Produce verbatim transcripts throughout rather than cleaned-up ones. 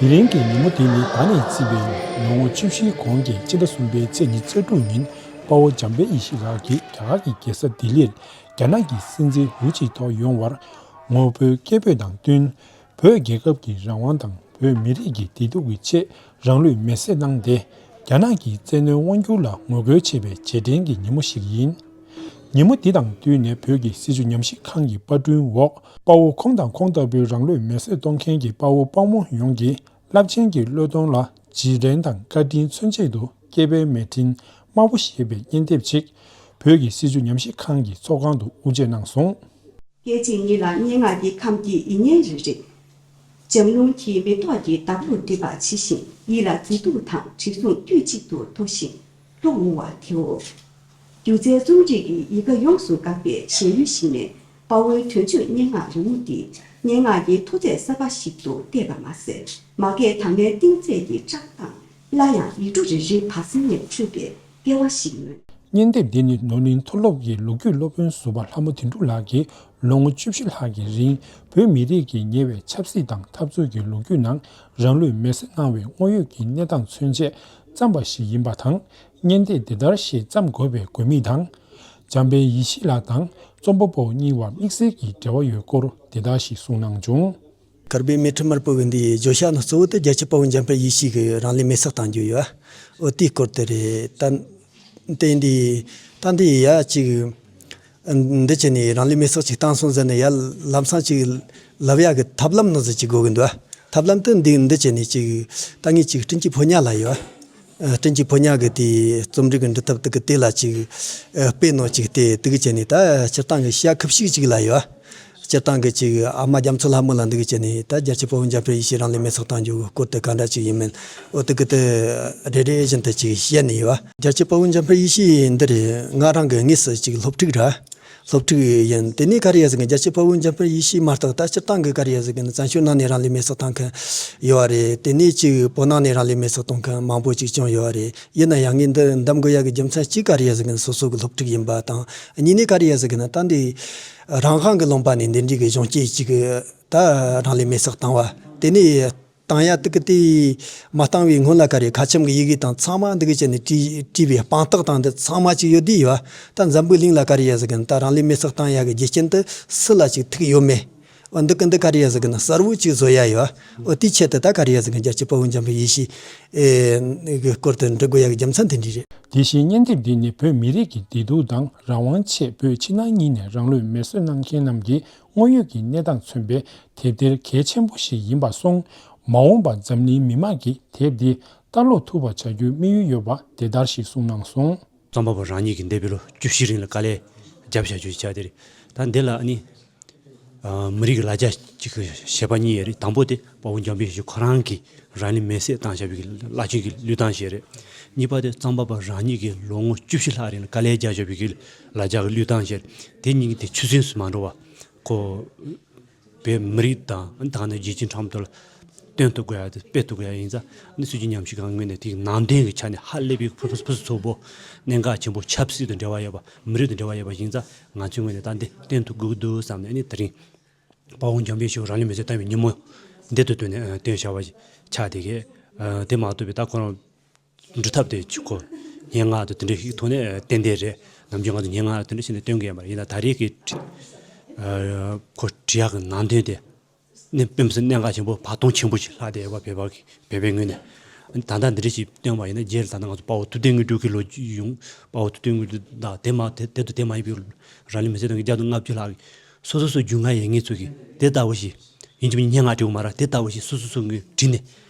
དེ་རིང་གི་ཉིན་མོ་འདི་ནི་ད་ནས་བརྩིས་པའི་ལོ་ངོ་བཅུ་བཞིའི་གོང་གི་སྤྱི་ཟླ་གསུམ་པའི་ཚེས་ཉི་ཤུ་རྩ་དྲུག་ཉིན་དཔའ་བོ་འཇམ་དཔལ་ཡེ་ཤེས་ལགས་ཀྱིས་རྒྱ་གར་གྱི་རྒྱལ་ས་ལྡི་ལིར་རྒྱ་ནག་གི་སྲིད་འཛིན་ཧུའུ་ཅི་ཐོག་ཡོང་བར་ངོ་རྒོལ་སྐད་འབོད་དང་བསྟུན། བོད་རྒྱལ་ཁབ་ཀྱི་རང་དབང་དང་བོད་མི་རིགས་ཀྱི་བདེ་སྡུག་གི་ཆེད་རང་ལུས་མེར་སྲེག་གནང་སྟེ། རྒྱ་ནག་གི་བཙན་གནོན་དབང་བསྒྱུར་ལ་ངོ་རྒོལ་བྱེད་པའི་རྗེས་དྲན་གྱི་ཉིན་མོ་ཞིག་ཡིན། ཉིན་མོ་འདི་དང་བསྟུན་ནས་བོད་ཀྱི་སྲིད་བྱུས་ཉམས་ཞིབ་ཁང་གི་པར་སྐྲུན་འོག་དཔའ་བོ་ཁོང་དང་ཁོང་ལྟ་བུའི་རང་ལུས་མེར་སྲེག་གཏོང་མཁན་གྱི་དཔའ་བོ་དཔའ་མོ་ཡོངས་ཀྱི་རླབས་ཆེན་གྱི་བློས་གཏོང་ལ་རྗེས་དྲན་དང་བཀའ་དྲིན་མཚོན་ཆེད་དུ། སྐྱེས་པའི་མེ་སྤྲིན་དམར་པོ་ཞེས་པའི་སྙན་དེབ་ཅིག་བོད་ཀྱི་སྲིད་བྱུས་ཉམས་ཞིབ་ཁང་གི་ཚོགས་ཁང་དུ་དབུ་འབྱེད་གནང་སོང་། སྐད་ཅིག་ཉིད་ལ་སྙན་ངག་གི་ཁམས་ཀྱི་ཡིད་བརྙན་རེ་རེ། འཇམ་རླུང་གི་མེ་ཏོག་གི་བདག་པོར་འདུད་པ་ཇི་བཞིན་ཡིད་ལ་མཛེས་སྡུག་དང་དྲི་བསུང་དཀྱུས་གཅིག་ཏུ་འཐོར་ཞིང་ལྷོ་འོང་བ་དེའོ། སྒྱུ་རྩལ་རྩོམ་རིག་གི་ཡལ་ག་ཡོངས་སུ་འགག་པའི་ཞལ་ཡུལ་ཞིག་ནས་དཔའ་བོའི་དོན་བརྗོད་སྙན་ངག་རི་མོ་འདི་སྙན་ངག་གི་མཐོ་ཚད་གསར་པ་ཞིག་ཏུ་བལྟས་པ་མ་ཟད་མ་སྐད་དང་ལེན་གཏིང་ཚད་ཀྱི་བཀྲག་མདངས། སླར་ཡང་ཡིག་འབྲུ་རེ་རེའི་བར་གསེང་ནས་འཕྲོས་པའི་སྐལ་བ་ཞིག་མངོན། སྙན་དེབ་འདི་ནི་ནོར་གླིང་མཐོ་སློབ་ཀྱི་ལོ་རྒྱུས་སློབ་དཔོན་ཟུར་པ་ལྷ་མོ་དོན་གྲུབ་ལགས་ཀྱིས་ལོ་ངོ་བཅུ་བཞི་ལྷག་གི་རིང་བོད་མི་རིགས་ཀྱི་ཉེ་བའི་ཆབ་སྲིད་དང་འཐབ་རྩོད་ཀྱི་ལོ་རྒྱུས་ནང་རང་ལུས་མེར་སྲེག་གནང་བའི་དངོས་ཡོད་ཀྱི་གནས་སྟངས་མཚོན་ཆེད་བརྩམས་པ་ཞིག་ཡིན་པ་དང་། སྙན་དེབ་འདི་ལྟར་ཞིག་བརྩམས་དགོས་པའི་དགོས་དམིགས་དང་། འཇམ་དཔལ་ཡེ་ཤེས་ལགས་དང་རྩོམ་པ་པོ་གཉིས་བར་དམིགས་བསལ་གྱི་འབྲེལ་བ་ཡོད་སྐོར་འདི་ལྟར་ཞིག་གསུངས་གནང་བྱུང་། དཀར་པོའི་མེ་ཁྲི་དམར་པོ་གི་འདིའི་བརྗོད་བྱ་ནི་གཙོ་བོ་དེ་རྒྱལ་གཅེས་དཔའ་བོ་འཇམ་དཔལ་ཡེ་ཤེས་ཀྱིས་རང་ལུས་མེར་སྲེག་བཏང་རྒྱུ་ཡོད། འོ་དེའི་སྐོར་དེ་རེད། ད་དེ་འདི་ད་འདི་ཡ་ཅིག་འདི་བྱས་ནས་རང་ལུས་མེར་སྲེག་ཅིག་བཏང་སོང་ཟེར་ནས་ཡ་ལམ་སང་ཅིག་ལབ་ཡ་གི་ཐབས་ལམ་ནི་ཟིག་ཅིག་དགོས་གི་འདུག་ཐབས་ལམ་དེ་འདི་འདི་བྱས་ནས་ཅིག་ད་ངས་ཅིག་དྲིན་གྱི་ཕོ་ཉ་ལ་ཡོད། ཨ། སྤྲིན་གྱི་ཕོ་ཉ་གི་དེའི་རྩོམ་རིག་གི་འབྲི་ཐབས་དེ་གི་དེ་ལ་ཅིག་ཨ། དཔེ་ནོ་ཅིག་དེ་དེ་གི་བྱས་ནས་ད་སྤྱིར་བཏང་གི་ཤ་ཁུ་བྱུག་ཅིག་ལ་ཡོད། སྤྱིར་བཏང་གི་ཅིག་ཨ་མ་རྒྱ་མཚོ་ལྷ་མོ་ལ་འདི་གི་བྱས་ནས་ད་རྒྱལ་གཅེས་དཔའ་བོ་འཇམ་དཔལ་ཡེ་ཤེས་རང་ལུས་མེར་སྲེག་བཏང་རྒྱུ་གི་སྐོར་དེ་ག་འདྲ་ཅིག་ཡིན་མིན། འོ་དེ་གི་དེ་རེ་རེ་བཞིན་དུ་ཅིག་བཤད་ནས་ཡོད། རྒྱལ་གཅེས་དཔའ་བོ་འཇམ་དཔལ་ཡེ་ཤེས་འདི་རེད། ང་རང་གི་དངོས་སུ་ཅིག་སློབ་ཕྲུག་ར། སློབ་ཕྲུག་ཡིན། དེ་ནས་ག་རེ་ཡ་ཟིག་གི་རྒྱལ་གཅེས་དཔའ་བོ་འཇམ་དཔལ་ཡེ་ཤེས་མ་གཏོགས་ད་སྤྱིར་བཏང་གི་ག་རེ་ཡ་ཟིག་གི་ནི་བཙན་བྱོལ་ནང་ནས་རང་ལུས་མེར་སྲེག་བཏང་མཁན་ཡོད་རེད། དེ་ནས་ཅིག་བོད་ནང་ནས་རང་ལུས་མེར་སྲེག་གཏོང་མཁན་མང་པོ་ཅིག་བྱུང་ཡོད་རེད། ཡིན་ན་ཡང་ངས་འདི་འདེམས་དགོས་ཡ་གི་རྒྱུ་མཚན་གཅིག་ག་རེ་ཡ་ཟིག་གི་ནི་སོ་སོ་གི་སློབ་ཕྲུག་ཡིན་པ་དང་། གཉིས་ནས་ག་རེ་ཡ་ཟིག་གི་ནི་ད་འདི་རང་དབང་གི་ལུང་པ་ནས་འདི་འདྲའི་གི་གཞུང་སྐྱེས་ཅིག་གི་ད་རང་ལུས་མེར་སྲེག་བཏང་བ་དེ་ནས། བཏང་ཡ་དེ་གི་དེ་མ་བཏང་བའི་སྔོན་ལ་ག་རེ་ཁ་ཆེམས་ཀྱི་ཡི་གེ་དང་ཚང་མ་འདི་གི་བྱས་ནས་བྲིས་བྲིས་པའི་དཔང་རྟགས་དང་འདི་ཚང་མ་ཅིག་ཡོད་དེ་ཡོད། ད་འཛམ་བུའི་གླིང་ལ་ག་རེ་ཡ་ཟིག་གི་ད་རང་ལུས་མེར་སྲེག་བཏང་ཡ་གི་རྒྱུ་རྐྱེན་དེ་སུ་ལ་ཅིག་ཐུག་ཡོད་མེད། འོ་འདི་གི་འདི་ག་རེ་ཡ་ཟིག་གི་ན་གསལ་བོ་ཅིག་བཟོ་ཡ་ཡོད། འོ་དེའི་ཆེད་དུ་ད་ག་རེ་ཡ་ཟིག་གི་རྒྱལ་གཅེས་དཔའ་བོ་འཇམ་དཔལ་ཡེ་ཤེས་ཨེ་གི་སྐོར་དུ་འབྲི་དགོས་ཡ་གི་རྒྱུ་མཚན་དེ་འདྲ་རེད། དེ་བཞིན་སྙན་དེབ་འདི་ནི་བོད་མི་རིགས་ཀྱི་བདེ་སྡུག་དང་རང་དབང་ཆེད་བོད་ཕྱི་ནང་གཉིས་ནས་རང་ལུས་མེར་སྲེག་གནང་མཁན་རྣམས་ཀྱི་དངོས་ཡོད་ཀྱི་གནས་སྟངས་མཚོན་པའི་དེབ་ཐེར་གལ་ཆེན་པོ་ཞིག་ཡིན་པ་སོང་། མ་འོངས་པར་འཛམ་གླིང་མི་མང་གིས་དེབ་འདི་ལྟ་ཀློག་ཐུབ་པ་བྱ་རྒྱུའི་དམིགས་ཡུལ་ཡོད་པ་དེ་ལྟར་ཞིག་གསུངས་གནང་སོང་། རྩོམ་པ་པོ་རང་ཉིད་ཀྱིས་འདས་པའི་ལོ་བཅུ་བཞི་རིང་ལ་དཀའ་ལས་བརྒྱབ་བཞག་རྒྱུ་ཆགས་དེ་རེད། ད་འདི་ལ་ཨ་ནི་ཨ། མི་རིགས་ཀྱི་ལ་རྒྱ་གཅིག་གི་བཤད་པ་གཉིས་ཡོད་རེད། དང་པོ་དེ་དཔའ་བོ་འཇམ་དཔལ་ཡེ་ཤེས་ཁོ་རང་གིས་རང་ལུས་མེར་སྲེག་བཏང་བཞག་པའི་རླབས་ཆེན་གྱི་བློས་བཏང་ཞིག་རེད། གཉིས་པ་དེ་རྩོམ་པ་པོ་རང་ཉིད་ཀྱིས་ལོ་ངོ་བཅུ་བཞི་ལྷག་རིང་ལ་དཀའ་ལས་བརྒྱབ་བཞག་པའི་ལ་རྒྱ་གི་བློས་བཏང་ཞིག་རེད། དེ་གཉིས་ཀྱི་དེ་ཆུད་ཟོས་སུ་མ་འགྲོ་བ་ཁོ། བོད་མི་རིགས་དང་ད་ནི་རྒྱལ་སྤྱིའི་འགྲམ་དུ་ལ་སྟོན་ཐུབ་དགོས་ཡ་དེ་སྤེལ་ཐུབ་དགོས་ཡ་ཡིན་ཙང་ནི་སྲིད་བྱུས་ཉམས་ཞིབ་ཁང་ངོས་ནས་དེའི་ནང་དོན་གྱི་ཆ་ནས་ཧ་ལས་པའི་ཕུ་ཕུ་ཕུ་ཚོགས་པོ་གནད་འགག་ཆེན་པོ་ཆབ་སྲིད་དང་འབྲེལ་བ་ཡོད་པ་མི་རིགས་དང་འབྲེལ་བ་ཡོད་པ་ཡིན་ཙང་ང་ཚོའི་ངོས་ནས་ད་འདི་སྟོན་ཐུབ་དགོས་ཀྱི་འདུག་བསམ་ནས་ནི་དེ་རིང་དཔའ་བོ་འཇམ་དཔལ་ཡེ་ཤེས་རང་ལུས་མེར་སྲེག་བཏང་བའི་ཉིན་མོ་འདི་ལྟར་བཏོན་ནས་སྟོན་བཞག་པ་ཆགས་དེ་གས། དེ་མ་གཏོགས་པའི་ད་ཁོ་རང་འབྲི་ཐབས་དེ་ཅིག་ཁོ་སྙན་ངག་དང་དེ་འདྲའི་ཞིག་ཐོག་ནས་བསྟན་བསྡད་རེད། ནམ་རྒྱུན་ང་ཚོ་སྙན་ངག་དེ་འདྲ་བྱས་ནས་སྟོན་གི་ཡོད་མ་རེད། ཡིན་ན་ད་རེས་ཀྱི་ཁོ་བྲིས་ཡག་གི་ནང་དོན་དེ་ནི་དཔེ་མི་སྲིད་གནད་འགག་ཆེན་པོ་བར་སྟོང་ཆེན་པོ་ཞིག་ལྷག་བསྡད་ཡོད་པ་བོད་པ་གི་བོད་པའི་ངོས་ནས། ད་ལྟ་འདི་འདྲ་ཞིག་སྟོན་པ་ཡིན་ན་རྗེས་ལ་ད་ལྟ་ང་ཚོ་དཔའ་བོ་ཐུབ་བསྟན་དངོས་གྲུབ་ཀྱི་ལོ་རྒྱུས་ཡོང་། དཔའ་བོ་ཐུབ་བསྟན་དངོས་གྲུབ་དང་དེ་མ་དེ་དེ་དང་དེ་མ་ཡིན་པའི་རང་ལུས་མེར་སྲེག་བཏང་མཁན་བརྒྱ་དང་ལྔ་བཅུ་ལྷག་གི་སོ་སོ་སོ་རྒྱུས་མངའ་ཡོད་མཁན་ཚོ་གིས་དེ་ལྟ་བུ་ཞིག་ཡིན་གཅིག་མིན་གཉིས་སྙན་ངག་བྲིས་པ་མ་རེད། དེ་ལྟ་བུ་ཞིག་སོ་སོ་སོ་ངོས་བྲིས་ནས་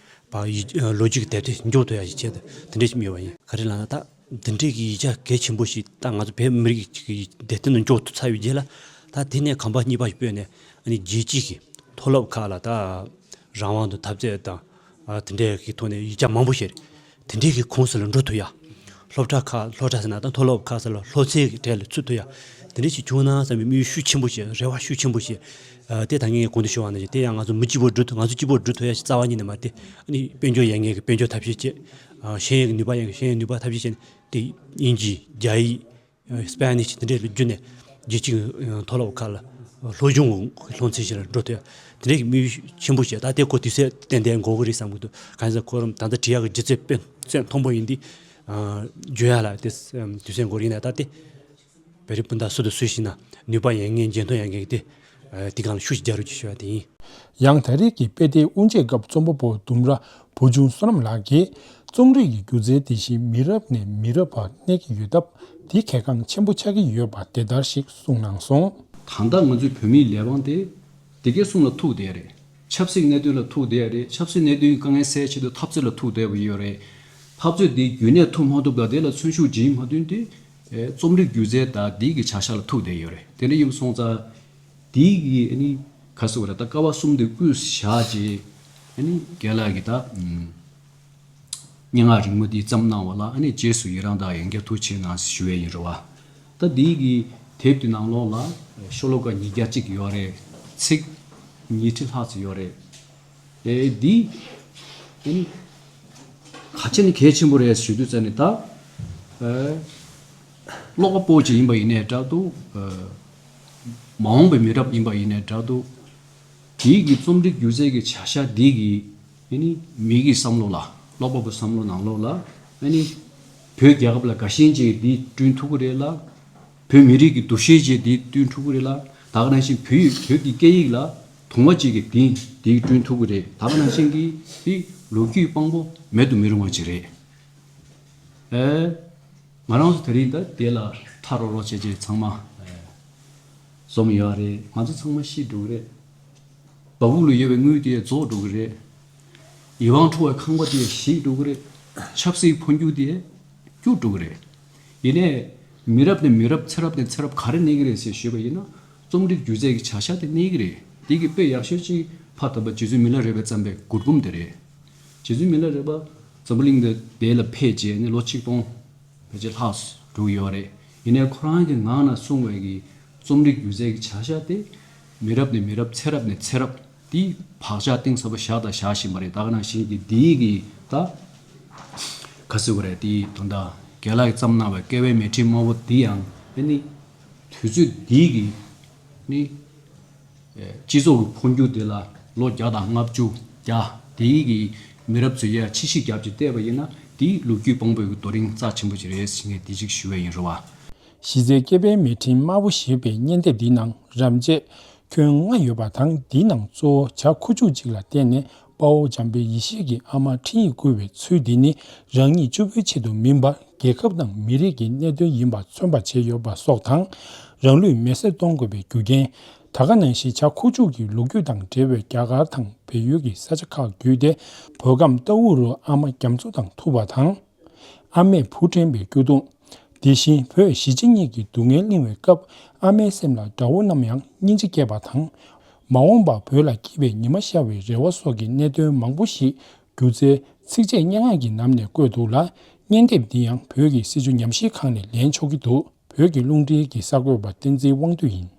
པ་ཡི་ལོ་རྒྱུས་ཀྱི་དེབ་ཐེར་འཇོག་ཐུབ་ཡ་ཞིག་བྱས་ཏེ་དེ་འདྲ་ཞིག་མི་ཡོད་པ་ཡིན། ག་རེ་ལབ་ན་ད་འདི་འདྲའི་གི་ཡིག་ཆ་གལ་ཆེན་པོ་ཞིག་ད་ང་ཚོ་བོད་མི་རིགས་ཀྱི་དེབ་ཐེར་ནང་འཇོག་ཐུབ་ཚར་བའི་རྗེས་ལ་ད་དེ་ནས་གོམ་པ་གཉིས་པ་ཞིག་སྤོས་ནས་ཨ་ནི་རྒྱལ་སྤྱི་གི་མཐོ་སློབ་ཁག་ལ་ད་རང་དབང་དང་འཐབ་རྩོད་དང་། ཨ། དེ་འདྲའི་གི་ཐོག་ནས་ཡིག་ཆ་མང་པོ་ཞིག་རེད། དེ་འདྲའི་གི་ཁོངས་སུ་ལ་འགྲོ་ཐུབ་ཡ། སློབ་གྲྭ་ཁག་སློབ་གྲྭ་ཟེར་ན་ད་མཐོ་སློབ་ཁག་ཟེར་ལ་སློབ་ཚན་གྱི་གྲས་ལ་ཚུད་ཐུབ་ཡ། དེ་འདྲ་ཞིག་བྱུང་ན་བསམ་པའི་དམིགས་ཡུལ་ཤུགས་ཆེན་པོ་ཞིག་རེ་བ་ཤུགས་ཆེན་པོ་ཞིག་ཨ། དེ་ད་ངས་གོང་དུ་ཞུ་བ་ནང་བཞིན་དེ་ཡང་ང་ཚོ་མི་གཅིག་པོ་སྒྲུབ་ཐུབ། ང་ཚོ་གཅིག་པོ་སྒྲུབ་ཐུབ་ཡ་ཞིག་རྩ་བ་ཉིད་ནས་མ་རེད་དེ། ཨ་ནི་དཔལ་འབྱོར་ཡོད་མཁན་གྱི་དཔལ་འབྱོར་ཐབས་ཤེས་བྱེད། ཨ། ཤེས་ཡོན་གྱི་ནུས་པ་ཡོད་མཁན་ཤེས་ཡོན་ནུས་པ་ཐབས་ཤེས་བྱས་ནས་དེ་དབྱིན་ཇི། རྒྱ་ཡིག་སྤེ་ནིཤ་དེ་འདྲའི་བརྒྱུད་ནས་རྒྱལ་སྤྱིའི་མཐོ་སློབ་ཁག་ལ་སློབ་སྦྱོང་སློབ་ཚན་ཞིག་ལ་འགྲོ་ཐུབ། དེ་འདྲའི་དམིགས་ཡུལ་ཆེན་པོ་ཞིག་ད་ལྟའི་ཁོ་དུས་ཚོད་ཏན་ཏན་འགོར་གི་རེད་བསམ་གི་འདུག་གང་ཡིན་ཟེར་ཁོ་རང་ད་ལྟ་བྲིས་ཡག་གི་ལྗིད་ཚད་དཔེ་ཚད་མཐོན་པོ་ཡིན་དུས། ཨ། བརྗོད་ཡག་ལ་དེ་དུས་ཚོད་འགོར་ཡིན་ན་ད་དེ་བོད་རིགས་སྤུན་ཟླ་སུ་དང་སུ་ཞིག་ན་ནུས་པ་ཡོད་མཁན་འཇོན་ཐང་ཡོད་མཁན་གྱི་དེ་དེ་སྒང་ལ་ཤུགས་ཤིག་རྒྱག་རོགས་ཞུ་བ་དེ་ཡིན། ཡང་ད་རེས་ཀྱི་དཔེ་དེབ་དབུ་འབྱེད་སྐབས་རྩོམ་པ་པོ་ལྡུམ་ར་བུ་ཆུང་བསོད་ནམས་ལགས་ཀྱིས། རྩོམ་རིག་གི་སྒྱུ་རྩལ་དེ་བཞིན་མི་རབས་ནས་མི་རབས་བར་གནས་ཀྱི་ཡོད་སྟབས། དེ་གལ་འགངས་ཆེན་པོ་ཆགས་ཀྱི་ཡོད་པ་དེ་ལྟར་ཞིག་གསུངས་གནང་སོང་། ད་ལྟ་ང་ཚོའི་བོད་མིའི་ལས་དབང་དེ་དེ་གའི་གསུམ་ལ་ཐུག་བསྡད་རེད། ཆབ་སྲིད་གནད་དོན་ལ་ཐུག་བསྡད་རེད། ཆབ་སྲིད་གནད་དོན་གྱི་དཀའ་ངལ་སེལ་ཆེད་དུ་འཐབ་རྩོད་ལ་ཐུག་བསྡད་པ་ཡོད་རེད། འཐབ་རྩོད་དེ་རྒྱུན་གནས་ཐུབ་མ་ཐུབ་དང་དེ་ལ་མཚོན་ཤུགས་སྦྱིན་མ་ཐུབ་དུས། རྩོམ་རིག་སྒྱུ་རྩལ་དང་དེ་གི་བྱ་གཞག་ལ་ཐུག་བསྡད་ཡོད་རེད། དེ་འདྲ་ཡིན་སོང་ཙང་། དེ་གི་ཨ་ནི་ག་ཟེར་བ་རེད། ད་ཀ་བ་གསུམ་དེ་དབུས་བཞག་རྗེས་ཨ་ནི་རྒན་ལགས་ཀྱི་ད་ཨམ། སྙན་ངག་རིང་མོ་འདི་བརྩམས་གནང་བ་ལ་ཨ་ནི་རྗེས་སུ་ཡི་རང་དང་ཡང་བསྐྱར་ཐུགས་རྗེ་ཆེ་གནང་ཞུ་ཡས་ཡིན་རེད་བ། ད་འདི་གི་དེབ་དེ་ནང་ལོགས་ལ་ཤོ་ལོ་ཀ་ཉིས་བརྒྱ་གཅིག་ཡོད་རེད། ཚིག་ཉིས་ཁྲི་ལྷག་ཙམ་ཡོད་རེད། ཨེ་འདི་ཨ་ནི་ག་ཅི་ནས་གལ་ཆེན་པོ་རེད་ཞུ་དུས་ཙ་ནས་ད། ཨེ་ཀློག་པ་པོ་ཅིག་ཡིན་པ་ཡིན་ནའི་འདྲ་འདུག་ཨེ་མ་འོངས་པའི་མི་རབས་ཡིན་པ་ཡིན་ནའི་འདྲ་འདུག་དེའི་གི་རྩོམ་རིག་སྒྱུ་རྩལ་གྱི་བྱ་གཞག་འདི་གི་ཨ་ནི་མི་གི་བསམ་བློ་ལ། ཀློག་པ་པོའི་བསམ་བློ་ནང་ལོགས་ལ་ཨ་ནི་བོད་རྒྱལ་ཁབ་ལ་དགའ་ཞེན་ཅིག་འདི་བསྐྲུན་ཐུབ་ཀྱི་རེད་ལ། བོད་མི་རིགས་ཀྱི་འདུ་ཤེས་ཅིག་འདི་བསྐྲུན་ཐུབ་ཀྱི་རེད་ལ། ད་ག་ནང་བཞིན་བོད་ཡིག་བོད་ཀྱི་སྐད་ཡིག་ལ་དུང་བ་ཅིག་གི་གདེང་འདི་བསྐྲུན་ཐུབ་ཀྱི་རེད། ད་ག་ནང་བཞིན་གྱི་འདི་ལོ་རྒྱུས་དཔང་པོ་མེད་དུ་མི་རུང་བ་ཅིག་རེད། ཨེ། ང་རང་ཚོ་དེ་རིང་ད་དེ་ལ་ཐག་རོང་རོང་བྱས་བྱས་ཚང་མ་ཨེ་འཛོམས་ཡོད་རེད། ང་ཚོ་ཚང་མ་ཤི་འགྲོ་གི་རེད། སྦ་ཁུག་ལ་ཡོད་པའི་དངུལ་དེ་རྫོགས་འགྲོ་གི་རེད། ཡིད་དབང་འཕྲོག་པའི་ཁང་པ་དེ་ཞིག་འགྲོ་གི་རེད། ཆབ་སྲིད་འཕོ་འགྱུར་དེ་སྐྱུག་འགྲོ་གི་རེད། ཡིན་ནའི་མི་རབས་ནས་མི་རབས་ཚེ་རབས་ནས་ཚེ་རབས་ག་རེ་གནས་ཀྱི་རེད་ཟེར་ཞུས་པ་ཡིན་ན། རྩོམ་རིག་སྒྱུ་རྩལ་གྱི་བྱ་གཞག་དེ་གནས་ཀྱི་རེད། དེ་གི་དཔེ་ཡག་ཤོས་ཅིག་ཕ་དམ་པ་རྗེ་བཙུན་མི་ལ་རས་པས་བརྩམས་པའི་མགུར་འབུམ་དེ་རེད། རྗེ་བཙུན་མི་ལ་རས་པ་འཛམ་བུ་གླིང་འདི་དེ་ལ་ཕེབས་རྗེས་ནས་ལོ་ཆིག་སྟོང་ཕལ་ཆེར་ལྷག་འགྲོ་གི་ཡོད་རེད། ཡིན་ནའི་ཁོ་རང་གི་ངག་ནང་གསུངས་པའི་གི་རྩོམ་རིག་སྒྱུ་རྩལ་གྱི་བྱ་གཞག་དེ་མི་རབས་ནས་མི་རབས་ཚེ་རབས་ནས་ཚེ་རབས་དེ་བག་ཆགས་གཏིང་ཟབ་པོ་བཞག་དང་བཞག་བཞིན་པ་རེད། ད་ག་ནང་བཞིན་གྱི་འདིའི་གི་ད་ག་ཟེར་བ་རེད། དེའི་དོན་དག་རྒན་ལགས་ཀྱིས་བརྩམས་གནང་བའི་བསྐལ་པའི་མེ་ཕྲེང་དམར་པོ་འདི་ཡང་ཨ་ནི་དུས་ཚོད་འདིའི་གི་ནི། སྤྱི་ཚོགས་ཀྱི་འཕོ་འགྱུར་དེ་ལ་ལོ་བརྒྱ་དང་ལྔ་བཅུ་བརྒྱ་དེའི་གི་མི་རབས་ཚོས་ཡ་ཕྱི་བཤིག་རྒྱབ་ཀྱི་བལྟས་པ་ཡིན་ན། དེའི་ལོ་རྒྱུས་དཔང་པོའི་གི་རྡོ་རིང་རྩ་ཆེན་པོ་ཅིག་རེད་ཟེར་ངས་འདི་གཅིག་ཞུ་བ་ཡིན་རེད་བ། གཞི་རྩའི་བསྐལ་པའི་མེ་ཕྲེང་དམར་པོ་ཞེས་པའི་བརྙན་དེབ་འདིའི་ནང་རབ་མཛེས་ཁྱོན་ལྔ་ཡོད་པ་དང་། འདིའི་ནང་གཙོ་བོ་བྱ་ཁུ་བྱུག་ཅིག་ལ་བརྟེན་ནས་དཔའ་བོ་འཇམ་དཔལ་ཡེ་ཤེས་ཀྱི་ཨ་མ་འཕྲིན་ཡིག་བསྐུར་བའི་ཚུལ་འདི་ནི་རང་ཉིད་གཅིག་པུའི་ཆེད་དུ་མིན་པར། རྒྱལ་ཁབ་དང་མི་རིགས་ཀྱི་གནད་དོན་ཡིན་པ་མཚོན་པ་བྱས་ཡོད་པ་སོགས་དང་། རང་ལུས་མེར་སྲེག་གཏོང་དགོས་པའི་རྒྱུ་རྐྱེན། ད་ག་ནང་བཞིན་བྱ་ཁུ་བྱུག་གི་ལོ་རྒྱུས་དང་འབྲེལ་བའི་རྒྱ་གར་དང་བལ་ཡུལ་གྱི་ས་ཆ་ཁག་བརྒྱུད་དེ། བོད་ཁམས་རྟའུ་རུ་ཨ་མ་རྒྱ་མཚོ་དང་ཐུག་པ་དང་། ཨ་མས་བུ་དྲན་པའི་སྐྱོ་གདུང་། དེ་བཞིན་བོད་གཞིས་བྱེས་གཉིས་ཀྱི་སྡུག་བསྔལ་གླེང་བའི་སྐབས། ཨ་མའི་སེམས་ལ་དགྲ་བོ་རྣམས་ཡང་སྙིང་རྗེ་སྐྱེས་པ་དང་། མ་འོངས་པར་བོད་ལ་སྐྱིད་པའི་ཉི་མ་ཤར་བའི་རེ་བ་སོགས་ཀྱི་གནད་དོན་མང་པོ་ཞིག་སྒྱུ་རྩལ་ཚིགས་བཅད་སྙན་ངག་གི་ནང་ནས་བཀོད་འདུག་ལ། བརྙན་དེབ་འདི་ཡང་བོད་ཀྱི་སྲིད་བྱུས་ཉམས་ཞིབ་ཁང་ནས་ལེན་ཆོག་གི་འདུག་བོད་ཀྱི་རླུང་འཕྲིན་གྱི་གསར་འགོད་པ་བསྟན་འཛིན་དབང་འདུས་ཡིན།